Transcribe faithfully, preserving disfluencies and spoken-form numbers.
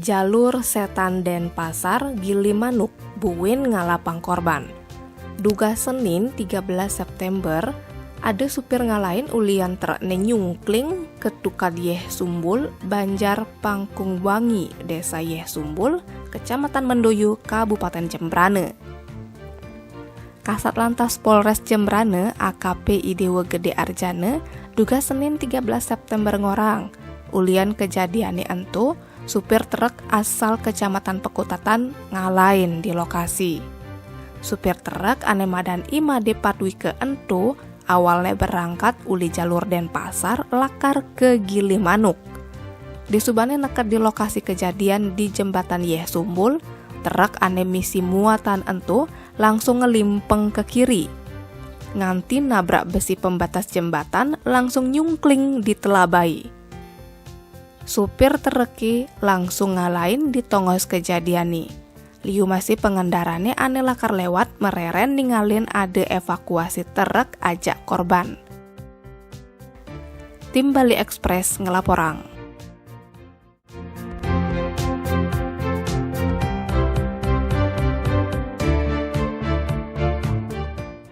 Jalur Setan Denpasar, Gilimanuk, buin ngalapang korban. Dugas Senin tiga belas September, ada supir ngalain ulian truk ne nyungkling ketukad Yeh Sumbul, Banjar Pangkung Wangi, Desa Yeh Sumbul, Kecamatan Mendoyo, Kabupaten Jembrane. Kasat Lantas Polres Jembrane, A K P I Dewa Gede Arjana, Dugas Senin tiga belas September ngorang, ulian kejadiane ento, supir truk asal Kecamatan Pekutatan ngalain di lokasi. Supir truk ane madan Imade Patwike ento awalne berangkat uli jalur Denpasar lakar ke Gilimanuk. Disubane neked di lokasi kejadian di Jembatan Yeh Sumbul, truk ane misi muatan ento langsung ngelimpeng ke kiri. Nganti nabrak besi pembatas jembatan, langsung nyungkling ditelabai. Supir truk e langsung ngalain di tongos kejadian ni. Liu masih pengendarane ane lakar lewat mereren ningalin ada evakuasi truk ajak korban. Tim Bali Express ngelaporang.